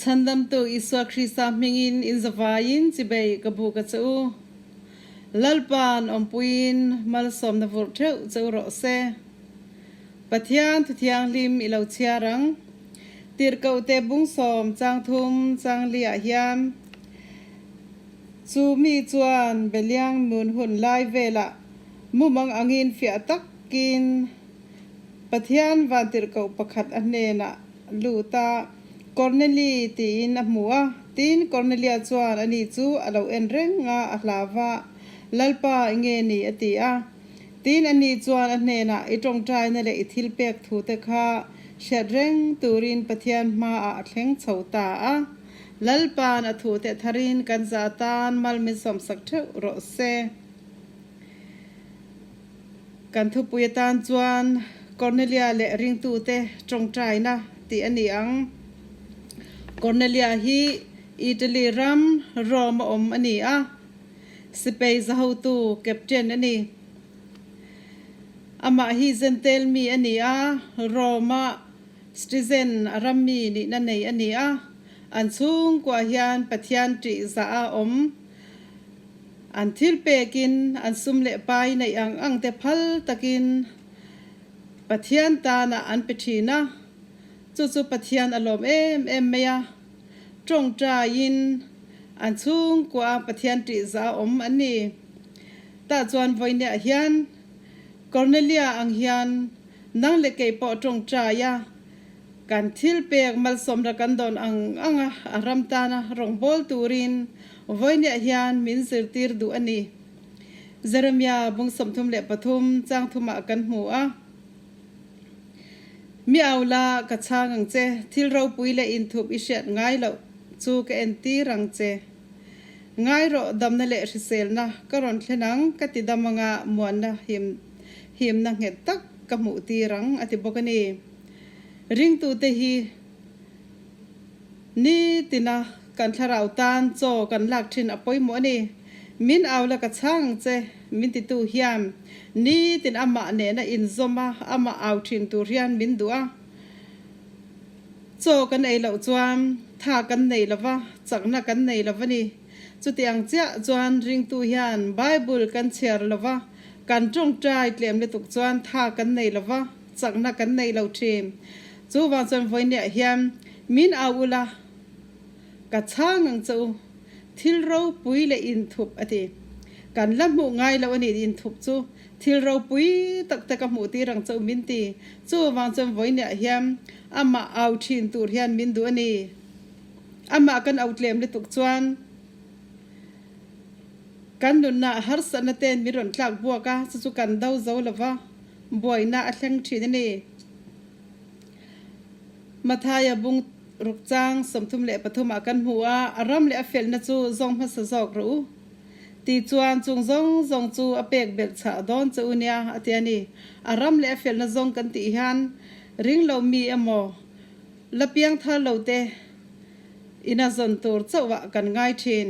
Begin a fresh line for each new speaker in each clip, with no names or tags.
Chhandamtu Isua Krista hmingin in zavaiin chibei ka buk a che u. Lalpa'n awmpuiin malsawmna vurh theuh che u rawh se. Pathian Thuthianghlim i lo chhiar ang. Tirhkohte bungsawm changthum changliah hian chu mi chuan Beliang nun hun lai velah mumang angin fiah takin Pathian vantirhkoh pakhat a hnenah lut a, Korneli tiin a hmu a. Tin, Kornelia chuan ani chu a lo en reng a, a hlau va, Lalpa, i nge ni? a ti a. Tin, ani chuan a hnenah, I tawngtaina leh i thil pek thute kha hriat reng turin Pathian hmaah a thleng chho ta a. Lalpa'n a thute tharin kan za atan mal min sawmsak theuh rawh se. Kan thupui atan chuan Cornelia leh ringtute tawngtaina tih a ni ang. Cornelia hi Italy ram Rome a awm a ni a, Sipei zahotu captain a ni. Amah hi Gentile mi a ni a, Rome a citizen a ram mi nihna nei a ni a. An chhungkuah hian Pathian ṭih zah a awm. An thil pekin an sum leh pai neih ang ang te phal takin Pathian tanah an pe thin a, chu chu Pathian a lawm em em mai a, tawngtaiin an chhungkua Pathian tihzah a awm an ni. Tah chuan vawineah hian Cornelia ang hian nang leh kei pawh tawngtai a, Kan thil pek malsawmna kan dawn ang ang a, a ram tana rawngbâwl turin vawinia hian min zirtir duh a ni. Jeremia bung 33 chang thumah kan hmu a, Mi au la, ka chhang ang che, thil ropui leh inthup i hriat ngai loh chu ka entir ang che. Ngai rawh, damna leh hriselna ka rawn thlen ang, ka ti dam anga muanna him himna nghet tak ka hmuh tir ang, a ti bawk a ni. Ringtute hi nitina kan thlarau tan chaw kan lak thin a pawimawh a ni. Min au la ka chhang ang che, min titu hian nitin amah nena inzawm a, amah au thin tur hian min duh a. Chaw kan ei loh chuan tha kan nei lo va, chakna kan nei lo va ni. Chutiang chiah chuan ringtu hian Bible kan chhiar lo va, kan tawngtai tlem lutuk chuan tha kan nei lo va. Chakna kan nei lo thin. Chuvang chuan vawinia hian min au ula, ka chhang ang che u. Thil ropui leh inthup a ti. Kan la hmuh ngai lo a ni inthup chu. Thil ropui tak te ka hmuh tir ang che u min ti. Chuvang chuan vawinia hian amah au thin tur hian min duh a ni. Amah kan au tlem lutuk chuan kan nunna harsatna ten min rawn tlak buak a, chu chu kan do zo lo va. Buaina a thleng thin a ni. Mathaia bung ruk chang 33 ah kan hmu a, a ram leh a felna chu zawng hmasa zawk rawh u ti chuan chung zawng zawng chu a pek belh chhah dawn che u nia a ti a ni. A ram leh a felna zawng kan tih hian ring lo mi emaw la piang thar lo te ina zawn tur chauh ah kan ngai thin.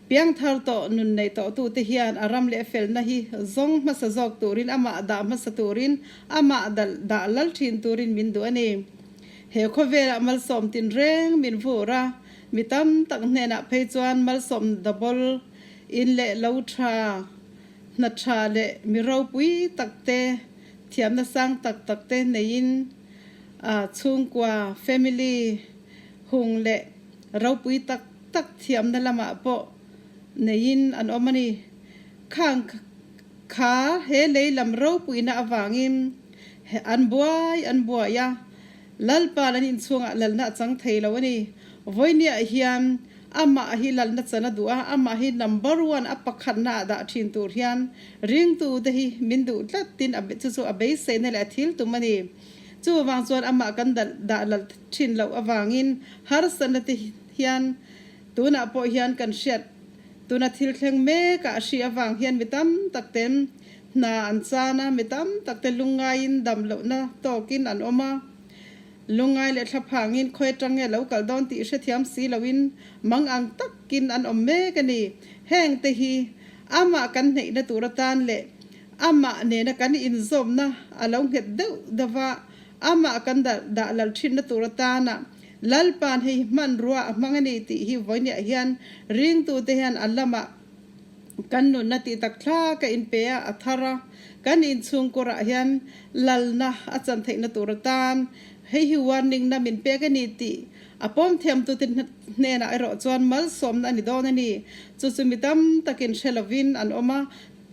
Piangthar tawh nun nei tawhtute hian a ram leh felna hi zawng hmasa zawk turin amah dah hmasa turin amah dah lal thin turin min duh a ni. He khawvelah malsawm tinreng min vur a, mi tam tak hnenah phei chuan malsawm double in leh lo tha, hna tha leh mi ropui tak te, thiamna sang tak tak te neiin chhungkua, family, hung leh ropui tak tak thiamna lamah pawh neiin an awm a ni. Khang kha he lei lam ropuina avangin an buai an buai a, Lalpa an inchhungah lalna a chang thei lo a ni. Vawinia hian amah hi lalna chan a duh a, amah hi number one a pakhatna ah dah thin tur hian ringtute hi min duh tlatin a chu chu a beiseina leh a thil tum a ni. Chuvang chuan amah kan dah lal thin loh avangin harsatna te hian tunah pawh hian kan hriat tuna thil thleng mek ah hri avang hian mi tam tak ten hna an chan a, mi tam tak te lungngaiin dam lohna tawkin an awm a, lungngai leh thlaphangin khawi atang nge lo kal dawn tih hrethiam si loin mang ang takin an awm mek a ni. Heng te hi amah kan hneihna tur atan leh amah nena kan inzawmna a lo nghet deuh deuh a, amah kan dah lal thinna tur atana. Lalpa'n hei hmanrua a hmang a ni tih hi vawinia hian ringtute hian a lamah kan nunna tih tak thlak a inpe a, a thar a. Kan inchhungkurah hian lalna a chan theihna tur atan hei hi warning na min pek a ni tih a pawm thiamtute hnenah erawh chuan malsawmna a ni dawn a ni. Chu chu mi tam takin hre lovin an awm a,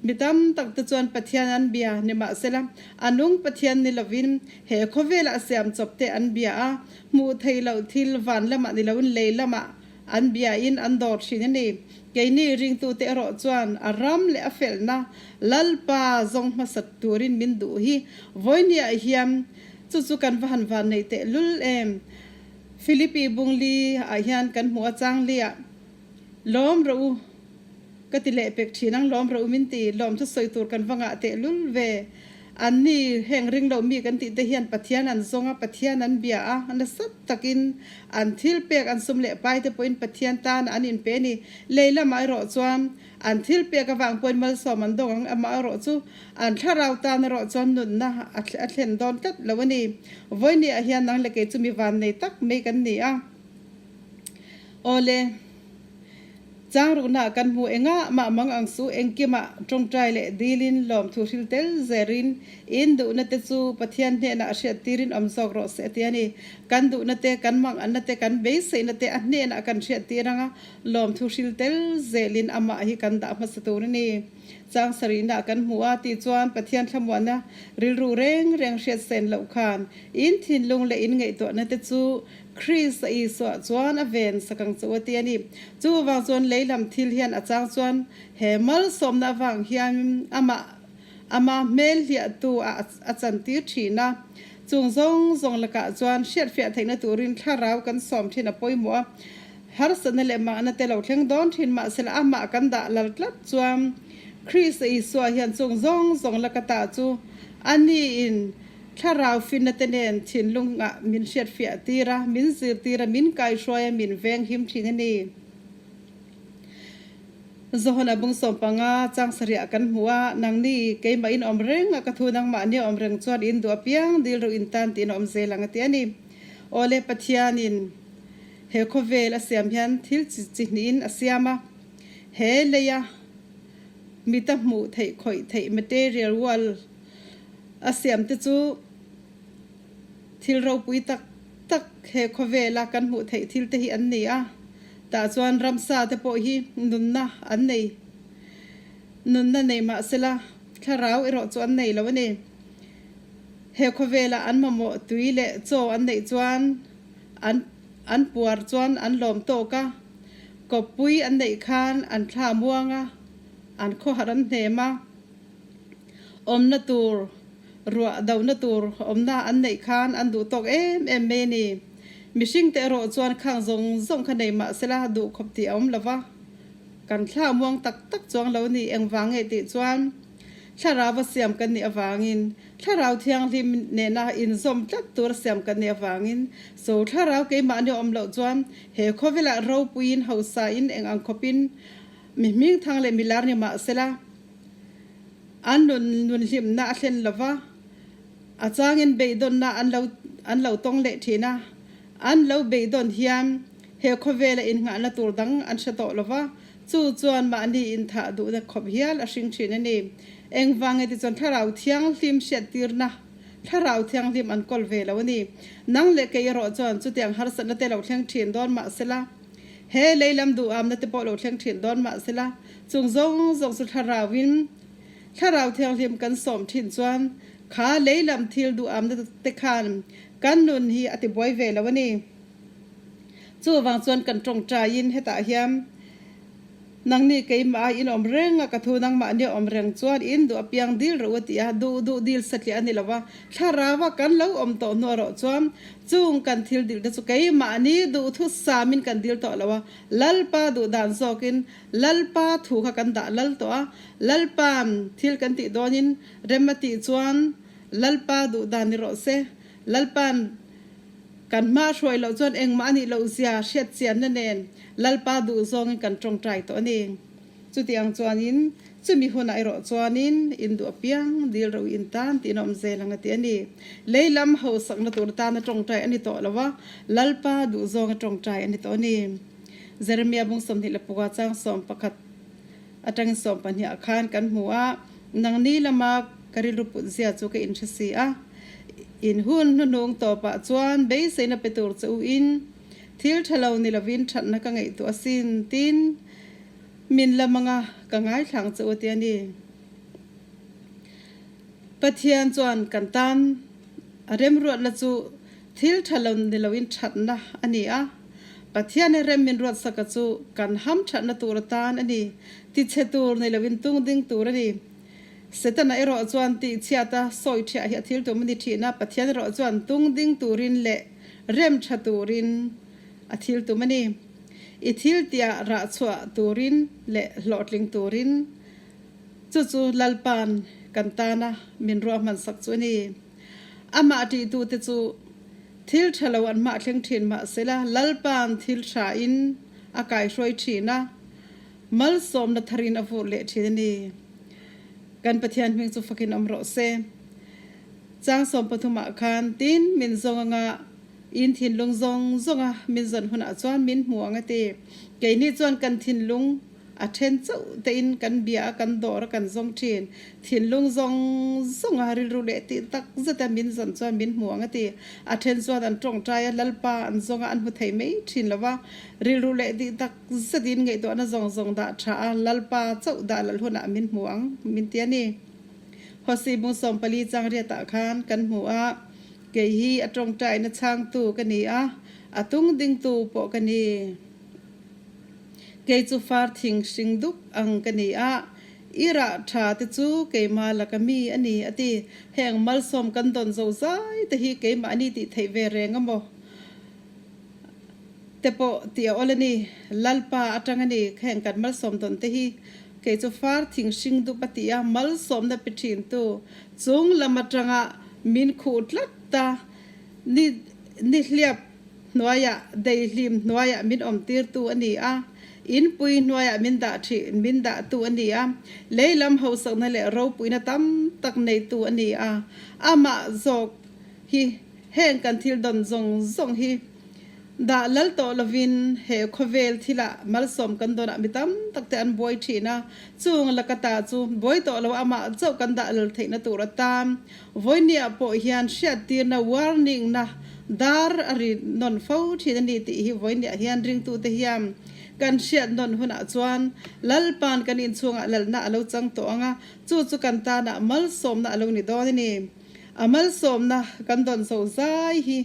Mi tam tak te chuan Pathian an bia, nimahsela, a nung Pathian ni lovin he khawvelah siam chawp te an bia a, hmuh theih loh thil van lamah ni loin lei lamah an biain an dawr thin a ni. Keini ringtute erawh chuan a ram leh a felhna Lalpa zawng hmasa turin min duh hi vawinia hian chu chu kan va han van nei teh lul em. Philippi bungli ah hian kan hmuh a changli-ah lawm rawh u. Ka ti leh pek thin ang lawm ro min ti, lawm chu sawi tur kan va ngah teh lul ve. An ni heng ring lo mi kan tih te hian Pathian an zawng a, Pathian an bia a, nasa takin an thil pek an sum leh pai te pawhin Pathian tan an inpe a ni. Lei lamah erawh chuan an thil pek avang pawhin malsawm an dawng ang, amah erawh chu an thlarau tan erawh chuan nunna a thlen dawn tlat lo a ni. Vawinia hian nang leh kei chu mi vannei tak mai kan ni a. Awle. Changrukna kan hmu engah mah mang ang su, engkimah tawngtai leh dilin lawmthu hril tel zerin in duhna te chu Pathian hnenah hriattirin awm zawk rawh se a ti a ni. Kan duhna te, kan manganna te, kan beiseihna te a hnenah kan hriattir anga lawmthu hril tel zelin amah hi kan dah hmasa tur a ni. Chang sarihna kan hmu a tih chuan Pathian thlamuanna rilru reng reng hriatsen loh khan in thinlung leh in ngaihtuahna te chu Krista Isua chuan a ven sak ang chu a ti a ni. Chuvang chuan lei lam thil hian a chang chuan he malsawmna avang hian amah ama hmel hliahtu ah a chantir thin a. Chung zawng zawng lakah chuan hriatfiah theihna turin thlarau kan sawm thin a pawimawh a. Harsatna leh mahna te lo thleng dawn thin mahsela amah kan dah lal tlat chuan Krista Isua hian chung zawng zawng laka tah chu a niin Thlarau finna te nen thinlungah min hriatfiah tir a, min zirtir a, min kaihruai a, min venghim thin a ni. Johana bung 15 chang sarih kan hmu a, Nangni keimah in awm reng a, ka thu nangmahni a awm reng chuan in duh apiang dil ru in tan tiin a awm zel ang a ti a ni. Awle Pathianin he khawvel a siam hian thil chi chi hnihin a siam a, he leia mita hmuh theih khawih theih material world A siam te chu thil ropui tak tak he khawvela kan hmuh theih thil te hi an ni a, tah chuan ramsa te pawh hi nunna an nei, nunna nei mah sela thlarau erawh chu an nei lo a ni. He khawvela an mamawh tui leh chaw an neih chuan an an puar chuan an lawm tawk a, kawppui an neih khan an thla muang a, an khawhar an hnem a. Awmna tur, ruah dohna tur awmna an neih khan an duh tawk em em mai a ni. Mihring te erawh chuan khang zawng zawng kha nei mah sela duh khawp tih a awm lo va, kan thla muang tak tak chuang lo ni engvang nge tih chuan thlarau a siam kan nih avangin, thlarau thianghlim nena inzawm tlat tur a siam kan nih avangin, so thlarau keimahni awm loh chuan he khawvelah ropuiin hausain eng ang khawpin mi hmingthang leh milar ni mah sela, An nun nun hlimna a thlen lo va, a changin beidawnna an lo an lo tawng leh thin a. An lo beidawn hian he khawvela innghahna tur dang an hre tawh lo va, chu chuan mahni inthah duhna khawp hial a hring thin a ni. Engvang nge ti chuan Thlarau Thianghlim hriattirna Thlarau Thianghlim an kawl ve lo a ni. Nang leh kei erawh chuan chutiang harsatna te lo thleng thin dawn mahsela, He lei lam duhamna te pawh lo thleng thin dawn mah sela, chung zawng zawng chu thlarauin Thlarau Thianghlim kan sawm thin chuan kha lei lam thil duhamna te khan kan nun hi a ti buai ve lo a ni. Chuvang chuan kan tawngtaiin hetah hian Nangni keimah a in awm reng a, ka thu nangmahni a awm reng chuan in duh apiang dil rawh u a ti a, duh duh dil satliah a ni lo va, Thlarau a kan lo awm tawh hnu erawh chuan chung kan thil dil te chu keimahni duhthusam in kan dil tawh lo a, Lalpa duh dan zawkin Lalpa thu kha kan dah lal tawh a, Lalpa'n thil kan tih dawnin rem a tih chuan Lalpa duh dan ni rawh se, Lalpa'n Kan hma hruai loh chuan engmah a nih loh zia hriat chianna nen Lalpa duh zawngin kan tawngtai tawh a ni. Chuti ang chuanin, chumi hunah erawh chuanin in duh apiang dil ro in tan tiin a awm zel ang a ti a ni. Lei lam hausakna tur tana tawngtai a ni tawh lo a, Lalpa duhzawnga tawngtai a ni tawh a ni. Jeremia bung 21 chang 11 atangin 12 ah khan kan hmu a, Nangni lama ka rilru put zia chu ka inhre si a, in hun hnuhnung tawpah chuan beiseina pe tur che u in thil tha lo ni lovin thatna ka ngaihtuah asin tin min la mang a, ka ngaithlang che u ti a ni. Pathian chuan kan tan a remruatna chu thil tha lo ni loin thatna a ni a. Pathian a rem min ruatsaka chu kan ham thatna tur atan a ni, tichhe tur ni loin tung ding tur a ni. Setana erawh chuan tihchhiata sawi thiah hi a thil tum a ni thin a, Pathian erawh chuan tung ding turin leh rem tha turin a thil tum a ni. I thil tiah rah chhuah turin leh hlawhtling turin Chu chu Lalpa'n kan tana min ruahmansak chu a ni. Amah ṭihtute chu thil ṭha lo an hmah thleng ṭhin mah sela, Lalpa'n thil ṭhain a kaihruai ṭhin a, malsawmna tharin a vurh leh ṭhin a ni. Kan Pathian hming chu fakin awm rawh se. Chang 13 ah khan tin min zawng anga in thinlung zawng zawnga min zawn hunah chuan min hmu ang a ti. Keini chuan kan thinlung A then chauh tein kan bia a, kan dawr a, kan zawng thin. Thinlung zawng zawng a, rilru leh tih tak zet a min zawn chuan min hmu ang a ti. A then chuan an tawngtai a, Lalpa an zawng a, an hmu thei mai thin lo va. Rilru leh tih tak zetin ngaihtuahna zawng zawng dah tha a, Lalpa chauh dah lal hunah min hmu ang min ti a ni. Hosea bung 14 chang riatah khan kan hmu a, Kei hi a tawngtaina chhangtu ka ni a, a tung dingtu pawh ka ni. Kei chu far thing hring dup ang ka ni a, i rah tha te chu keimah laka mi a ni, a ti. Heng malsawm kan dawn zo zai te hi keimah ni tih theih ve reng a maw? Te pawh tih a awl a ni. Lalpa atang a ni, heng kan malsawm dawn te hi kei chu far thing hring dup a ti a, malsawmna pe thin tu chung lam atanga min khuh tlat ta ni ni hliap Hnuaiah, daihlim hnuaiah min awmtirtu a ni a, inpui hnuaiah min dah ṭhin, min dahtu a ni a, lei lam hausakna leh ropuina tam tak neitu a ni a. Amah zawk hi heng kan thil dawn zawng zawng hi dah lal tawh lovin he khawvel thilah malsawm kan dawnah mi tam tak te an buai ṭhin a, chung laka ta chu buai tawh lo amah chauh kan dah lal theihna tur atan Vawinia pawh hian hriattirna, warning, na dar a ri nawn fo thin a ni tih hi vawinia hian ringtute hian kan hriat nawn hunah chuan Lalpa'n kan inchhungah lalna a lo chang tawh ang a, chu chu kan tanah malsawmna a lo ni dawn a ni. A malsawmna kan dawn zo zai hi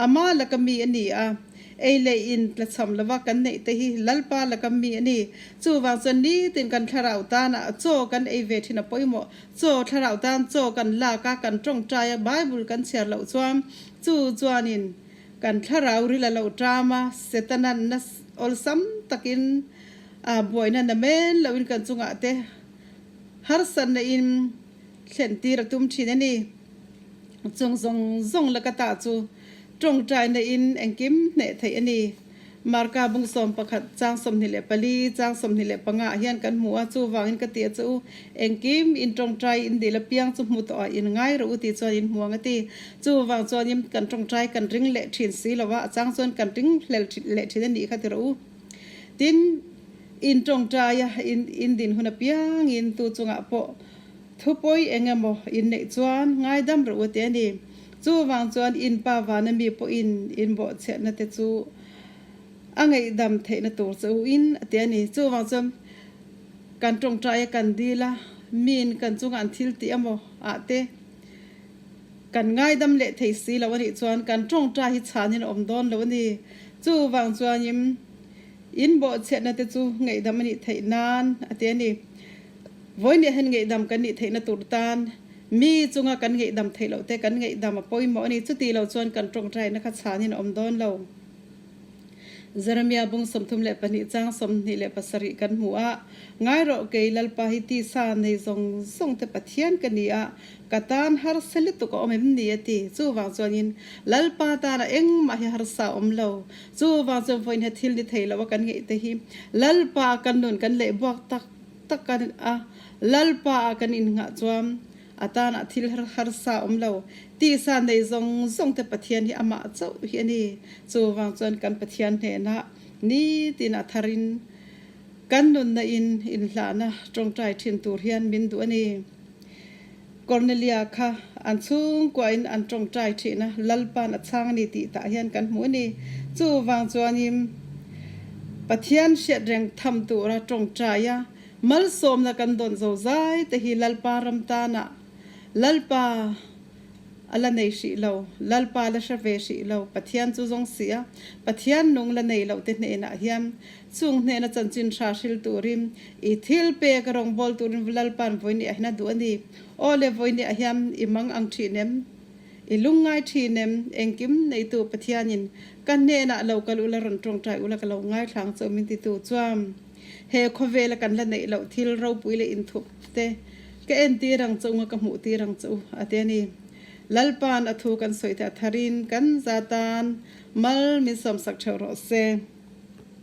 ama laka mi a ni a, ei leh in tlachham lova kan neih te hi Lalpa laka mi a ni. Chuvang chuan nitin kan thlarau tanah chaw kan ei ve thin a pawimawh. Chaw thlarau tan chaw kan lak a, kan tawngtai a, Bible kan chhiar loh chuan chu chuanin kan thlarau ril a lo ṭam a, Setanan na awlsam takin a buaina na men loin kan chungah te harsatna in thlen tir a tum ṭhin a ni. Chung zawng zawng laka tah chu tawngtaina in engkim hneh theih a ni. Marka bung 11 chang 24 chang 25 ah hian kan hmu a, chuvangin ka ti a che u, engkim in tawngtai in dil apiang chu hmu tawh ah in ngai rawh u tih chuan in hmu ang a ti. Chuvang chuanin kan tawngtai kan ring leh thin si lo a, a chang chuan kan ring hlel leh thin a nih kha ti rawh u. Tin, in tawngtai a in in din hun apiangin tu chungah pawh Thupawi eng emaw in neih chuan ngaidam rawh u ti a ni. Chuvang chuan in pa vana mi pawhin in bawhchhiatna te chu a ngaihdam theihna tur che u in a ti a ni. Chuvang chuan kan tawngtai a kan dil a, miin kan chungah an thil tih emaw ah te kan ngaidam leh thei si lo a nih chuan kan tawngtai hi chhanin a awm dawn lo a ni. Chuvang chuanin in bawhchhiatna te chu ngaihdam a nih theih nan a ti a ni. Vawinia hian ngaihdam kan nih theihna tur tan mi chunga kan ngaihdam theih loh te kan ngaihdam a pawimawh a ni. Chuti lo chuan kan tawngtaina kha chhanin a awm dawn lo. Jeremia bung 32 chang 27 kan hmu a, Ngai rawh kei Lalpa hi tisa nei zawng zawng te Pathian ka ni a, ka tan harsa lutuk a awm em ni a ti. Chuvang chuanin Lalpa tana engmah hi harsa a awm lo. Chuvang chuan vawiin he thil ni thei lo a kan ngaih te hi Lalpa kan nun kan leh buak tak. tak a Lalpa ah kan innghah chuan a tanah thil harsa awm lo. Tisa nei zawng zawng te Pathian hi amah chauh hi a ni. Chuvang chuan kan Pathian hnenah nitin a tharin kan nunna in inhlahna tawngtai thin tur hian min duh a ni. Kornelia kha an chhungkuain an tawngtai thihna Lalpa'n a chhang a ni tih tah hian kan hmu a ni. Chuvang chuanin Pathian hriat reng tham tura tawngtai a malsawmna kan dawn zozai te hi Lalpa ram tanah Lalpa a la nei hrih lo, Lalpa la hre ve hrih lo, Pathian chu zawng si a, Pathian nung la nei loh te hnenah hian chung hnena chanchin hra hril turin i thil pek a rawngbâwl turin Lalpa'n vawinia hian a duh a ni. Aw le, vawinia hian i mang ang ṭhin em? I lungngai ṭhin em? Engkim neitu Pathianin ka hnenah lo kal ula rawn ṭawngṭai ula ka lo ngaithlang chu min titu chuan he khawvela kan la neih loh thil ropui leh inthup te ka entir ang che unga ka hmuh tir ang che u a ti a ni. Lalpa'n a thu kan sawi te a tharin kan za tan mal min sawmsak ṭheuh rawh se.